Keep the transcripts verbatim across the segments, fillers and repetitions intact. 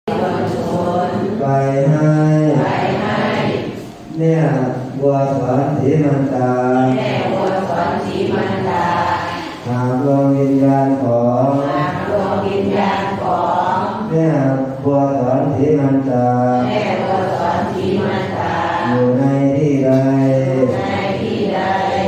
ไปให้ แม่บัวสอนศรีมันตา แม่บัวสอนศรีมันตา หากดวงวิญญาณของ หากดวงวิญญาณของ แม่บัวสอนศรีมันตา แม่บัวสอนศรีมันตา อยู่ในที่ใด อยู่ในที่ใด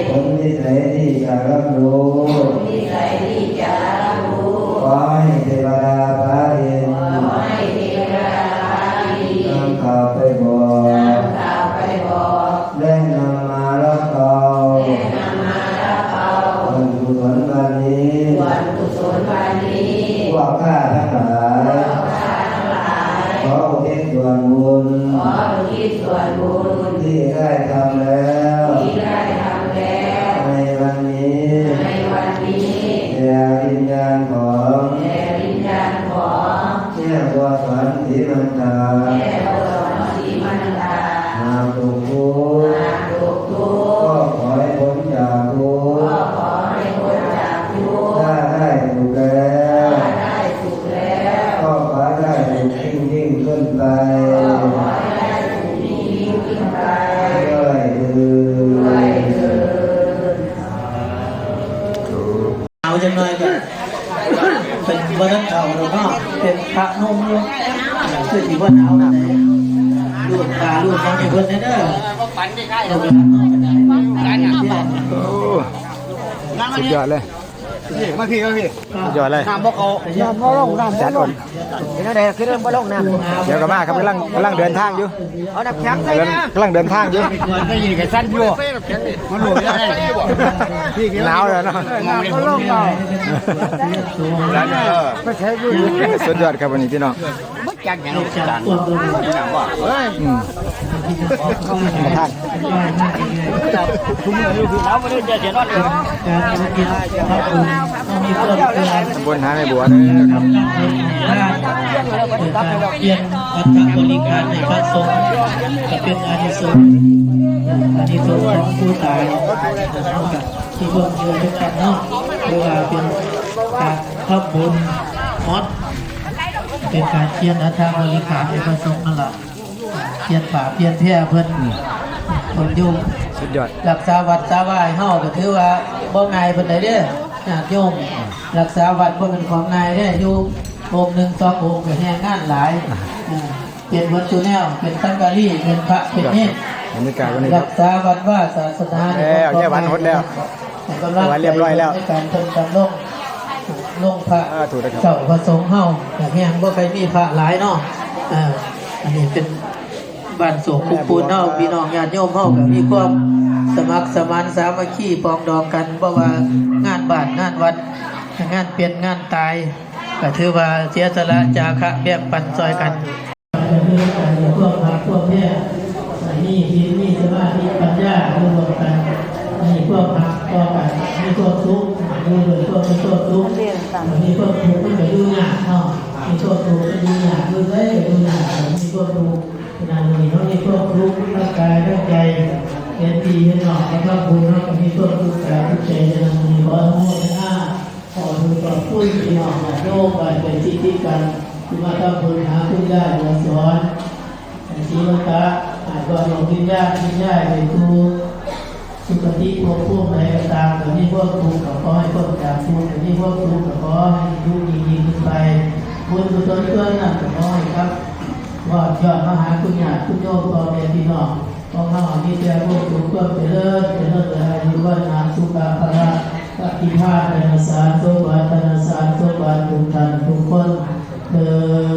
พ้นวิสัยที่จะรับรู้ พ้นวิสัยที่จะรับรู้ ขอให้เทวดาฟ้าดิน ขอให้เทวดาฟ้าดิน นำข่าวไปบอก นำข่าวไปบอก และนำมารับเอา และนำมารับเอา บุญกุศลวันนี้ บุญกุศลวันนี้ พวกข้าทั้งหลาย พวกข้าทั้งหลาย ขออุทิศส่วนบุญ ขออุทิศส่วนบุญ ที่ได้ทำแล้ว ที่ได้ทำแล้ว ในวันนี้ ในวันนี้ แด่วิญญาณของ แด่วิญญาณของ แม่บัวสอนศรีมันตา แม่บัวสอนศรีมันตา หากตกทุกข์ หากตกทุกข์ ก็ขอให้พ้นจากทุกข์ ก็ขอให้พ้นจากทุกข์ ถ้าได้สุขแล้ว ถ้าได้สุขแล้ว ก็ขอให้ได้สุขยิ่งยิ่งขึ้นไป ก็ขอให้ได้สุขยิ่งยิ่งขึ้นไป ด้วยเทอญ ด้วยเทอญ เอาจังหน่อยก็เป็นบ่ทันเฒ่าดอกเนาะ เป็นพระหนุ่มอยู่ คือสิบ่หนาวปานใด ลูกตาลูกหยังให้เพิ่นแหน่เด้อ ลูกหลานเนาะ โอ้ สุดยอดเลย มาพี่ มาพี่ สุดยอดเลย น้ำบ่เข้า น้ำบ่ลง น้ำบ่ลง จัดก่อน เป็นจังได๋คือเริ่มบ่ลงน้ำ เดี๋ยวก็มาครับ กำลัง กำลังเดินทางอยู่ เอาน้ำแข็งใส่นะ กำลังเดินทางอยู่ มันก็ยิงกันสั้นอยู่ มันหลวมได้ หนาวแล้วเนาะ น้ำบ่ลงเนาะ ไปใช้บุญ สุดยอดครับวันนี้พี่น้อง บ่จักหยัง น้ำบ่ อืม ประธาน ตำบลหาแม่บัวเด้อครับ เปลี่ยนอัฐบริขารให้พระสงฆ์ ก็เป็นอานิสงส์ อานิสงส์ของผู้ตาย ที่เพิ่นอยู่ด้วยกันเนาะ หรือว่าเป็นการทำบุญฮอด เป็นการเปลี่ยนอัฐบริขารให้พระสงฆ์นั่นล่ะ เปลี่ยนผ้าเปลี่ยนแพรเพิ่น เพิ่นอยู่ สุดยอด รักษาวัดสาว่าให้เฮาก็ถือว่าบ่ง่ายปานใดเด้อ ญาติโยม รักษาวัดบ่เป็นของง่ายเด้อ อยู่องค์หนึ่งสององค์ก็แฮงงานหลาย อ่า เออ เป็นวัตถุแนว เป็นสังกะรี เป็นพระ เป็นเนร บรรยากาศวันนี้ครับ รักษาวัดวาศาสนา แล้ว เนี่ยวันหดแล้ว กำลัง เรียบร้อยแล้ว ในการเพิ่นกันลง ลงพระ อ่า ถูกแล้วครับ เจ้าพระสงฆ์เฮา ก็แฮงบ่ค่อยมีพระหลายเนาะ เออ อันนี้เป็น บ้านโศกคุปูนเฮา พี่น้องญาติโยมเฮาก็มีความสมัครสมานสามัคคีปรองดองกัน บ่ว่างานบ้านงานวัด งานเป็นงานตาย ก็ถือว่าเสียสละจาคะแบ่งปันซอยกัน พวกรักพวกแพ้ มีศีลมีสมาธิปัญญาร่วมกัน มีความรักต่อกัน มีความสุข อยู่ด้วยความมีความสุข มีความทุกข์มันก็อยู่ยากเนาะ มีความทุกข์มันอยู่ยาก อยู่ไสก็อยู่ยาก มีความทุกข์ ขณะนี้เฮามีความทุกข์ทั้งกายทั้งใจ เห็นพี่เห็นน้องมาทำบุญ เฮาก็มีความทุกข์กายทุกข์ใจ ฉะนั้นมื้อนี้ขออนุโมทนา ขออนุโมทนาพี่น้องญาติโยมบ้านใกล้ชิดติดกัน ที่มาทำบุญหาคุณยายบัวสอน ให้ศรีวัฒนะ ให้ดวงวิญญาณคุณยายได้สู่ สุคติภพภูมิใดก็ตาม ก็มีความทุกข์ก็ขอให้พ้นจากทุกข์ ก็มีความสุขก็ขอให้ทุกข์ยิ่งๆขึ้นไป บุญกุศลส่วนนั้นก็ขอให้ครับ ว่าย้อนมาหาคุณญาติคุณโยมพ่อแม่พี่น้องของเฮา มีแต่ความสุขความเจริญ เจริญด้วยอายุวัณณะสุขะพละ ปฏิภาณธนสาร สมบัติธนสาร สมบัติทุกท่านทุกคนเทอญ